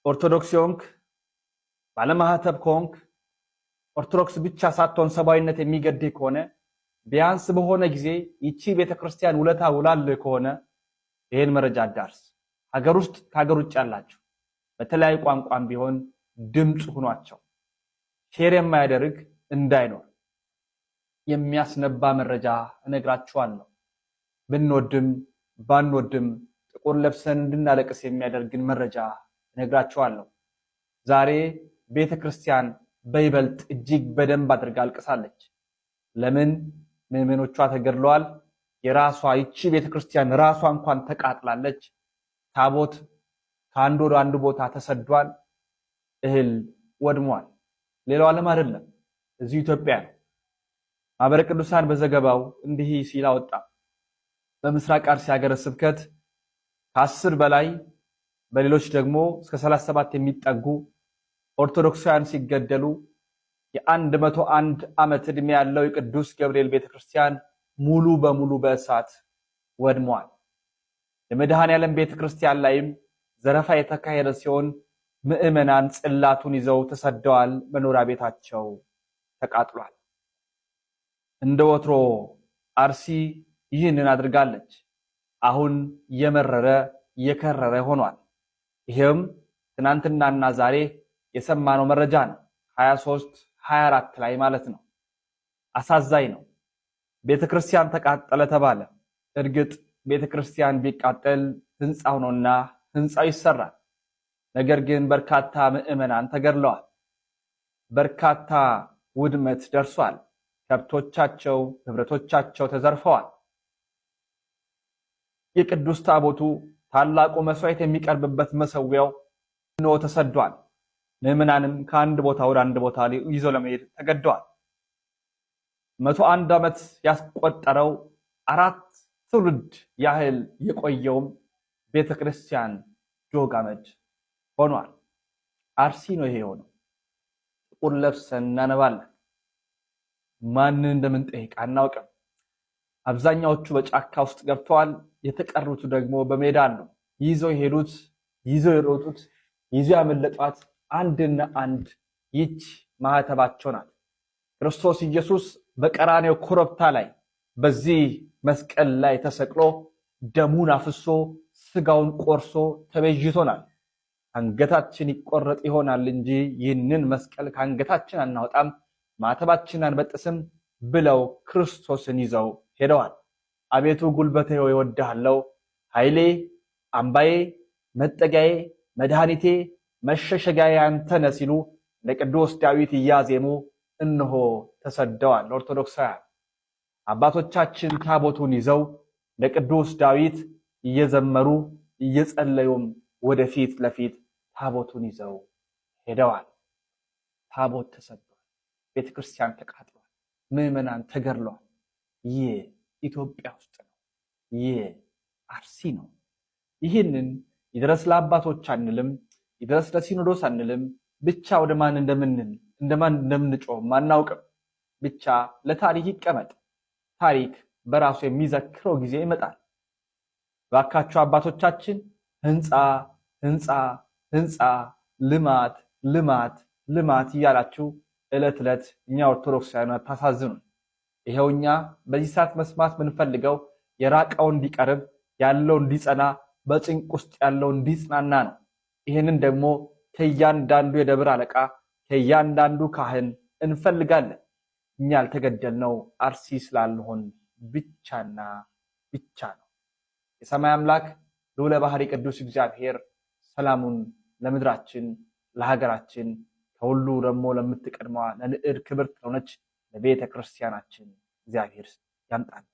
ኦርቶዶክስ የሆንክ፣ ባለማህተብ ከሆንክ፣ ኦርቶዶክስ ብቻ ሳትሆን ሰብአዊነት የሚገድህ ከሆነ፣ ቢያንስ በሆነ ጊዜ ይቺ ቤተክርስቲያን ውለታ ውላልህ ከሆነ ይሄን መረጃ አዳርስ። ሀገር ውስጥ ከሀገር ውጭ ያላችሁ በተለያዩ ቋንቋም ቢሆን ድምፅ ሁኗቸው። Share የማያደርግ እንዳይኖር የሚያስነባ መረጃ እነግራችኋለሁ። ብንወድም ባንወድም ጥቁር ለብሰን እንድናለቅስ የሚያደርግን መረጃ እነግራችኋለሁ። ዛሬ ቤተክርስቲያን በይበልጥ እጅግ በደንብ አድርጋ አልቅሳለች። ለምን? ምዕመኖቿ ተገድለዋል። የራሷ ይቺ ቤተክርስቲያን ራሷ እንኳን ተቃጥላለች። ታቦት ከአንዱ ወደ አንዱ ቦታ ተሰዷል። እህል ወድሟል። ሌላው ዓለም አይደለም፣ እዚሁ ኢትዮጵያ ነው። ማህበረ ቅዱሳን በዘገባው እንዲህ ሲል አወጣ። በምስራቅ አርሲ ሀገረ ስብከት ከ10 በላይ፣ በሌሎች ደግሞ እስከ 37 የሚጠጉ ኦርቶዶክሳውያን ሲገደሉ የ101 ዓመት ዕድሜ ያለው የቅዱስ ገብርኤል ቤተክርስቲያን ሙሉ በሙሉ በእሳት ወድሟል። የመድኃኔዓለም ቤተክርስቲያን ላይም ዘረፋ የተካሄደ ሲሆን ምዕመናን ጽላቱን ይዘው ተሰደዋል። መኖሪያ ቤታቸው ተቃጥሏል። እንደ ወትሮ አርሲ ይህንን አድርጋለች። አሁን የመረረ የከረረ ሆኗል። ይሄም ትናንትናና ዛሬ የሰማነው መረጃ ነው። 23 24 ላይ ማለት ነው። አሳዛኝ ነው። ቤተክርስቲያን ተቃጠለ ተባለ። እርግጥ ቤተክርስቲያን ቢቃጠል ህንፃው ነውና ህንፃው ይሰራል። ነገር ግን በርካታ ምዕመናን ተገድለዋል። በርካታ ውድመት ደርሷል። ከብቶቻቸው፣ ንብረቶቻቸው ተዘርፈዋል። የቅዱስ ታቦቱ ታላቁ መስዋዕት የሚቀርብበት መሰዊያው እነሆ ተሰዷል። ምዕመናንም ከአንድ ቦታ ወደ አንድ ቦታ ይዘው ለመሄድ ተገደዋል። 101 ዓመት ያስቆጠረው፣ 4 ትውልድ ያህል የቆየውም ቤተክርስቲያን ዶግ አመድ ሆኗል። አርሲ ነው ይሄ የሆነው። ጥቁር ለብሰን እናነባለን። ማንን እንደምንጠይቅ አናውቅም። አብዛኛዎቹ በጫካ ውስጥ ገብተዋል። የተቀሩቱ ደግሞ በሜዳ አሉ። ይዘው የሄዱት፣ ይዘው የሮጡት፣ ይዘው ያመለጧት አንድና አንድ ይች ማህተባቸው ናት። ክርስቶስ ኢየሱስ በቀራኔው ኮረብታ ላይ በዚህ መስቀል ላይ ተሰቅሎ ደሙን አፍሶ ስጋውን ቆርሶ ተቤዥቶናል። አንገታችን ይቆረጥ ይሆናል እንጂ ይህንን መስቀል ከአንገታችን አናወጣም፣ ማተባችንን አንበጥስም ብለው ክርስቶስን ይዘው ሄደዋል። አቤቱ ጉልበቴ ሆይ እወድሃለሁ፣ ኃይሌ፣ አምባዬ፣ መጠጊያዬ፣ መድኃኒቴ፣ መሸሸጊያዬ አንተ ነህ ሲሉ ለቅዱስ ዳዊት እያዜሙ እነሆ ተሰደዋል። ኦርቶዶክሳውያን አባቶቻችን ታቦቱን ይዘው ለቅዱስ ዳዊት እየዘመሩ እየጸለዩም ወደፊት ለፊት ታቦቱን ይዘው ሄደዋል። ታቦት ተሰዷል። ቤተክርስቲያን ተቃጥሏል። ምዕመናን ተገድለዋል። ይህ ኢትዮጵያ ውስጥ ነው። ይህ አርሲ ነው። ይህንን ይድረስ ለአባቶች አንልም፣ ይድረስ ለሲኖዶስ አንልም። ብቻ ወደ ማን እንደምንል እንደማን እንደምንጮህ አናውቅም። ብቻ ለታሪክ ይቀመጥ። ታሪክ በራሱ የሚዘክረው ጊዜ ይመጣል። እባካችሁ አባቶቻችን ህንፃ ህንፃ ህንፃ፣ ልማት ልማት ልማት እያላችሁ እለት እለት እኛ ኦርቶዶክሳውያን አታሳዝኑን። ይሄው እኛ በዚህ ሰዓት መስማት የምንፈልገው የራቀው እንዲቀርብ፣ ያለው እንዲጸና፣ በጭንቅ ውስጥ ያለው እንዲጽናና ነው። ይሄንን ደግሞ ከእያንዳንዱ የደብር አለቃ ከእያንዳንዱ ካህን እንፈልጋለን። እኛ ያልተገደልነው አርሲ ስላልሆን ብቻና ብቻ ነው። የሰማይ አምላክ ልዑለ ባህሪ ቅዱስ እግዚአብሔር ሰላሙን ለምድራችን ለሀገራችን ከሁሉ ደግሞ ለምትቀድመዋ ለንዕድ ክብርት ለሆነች ለቤተ ክርስቲያናችን እግዚአብሔር ያምጣል።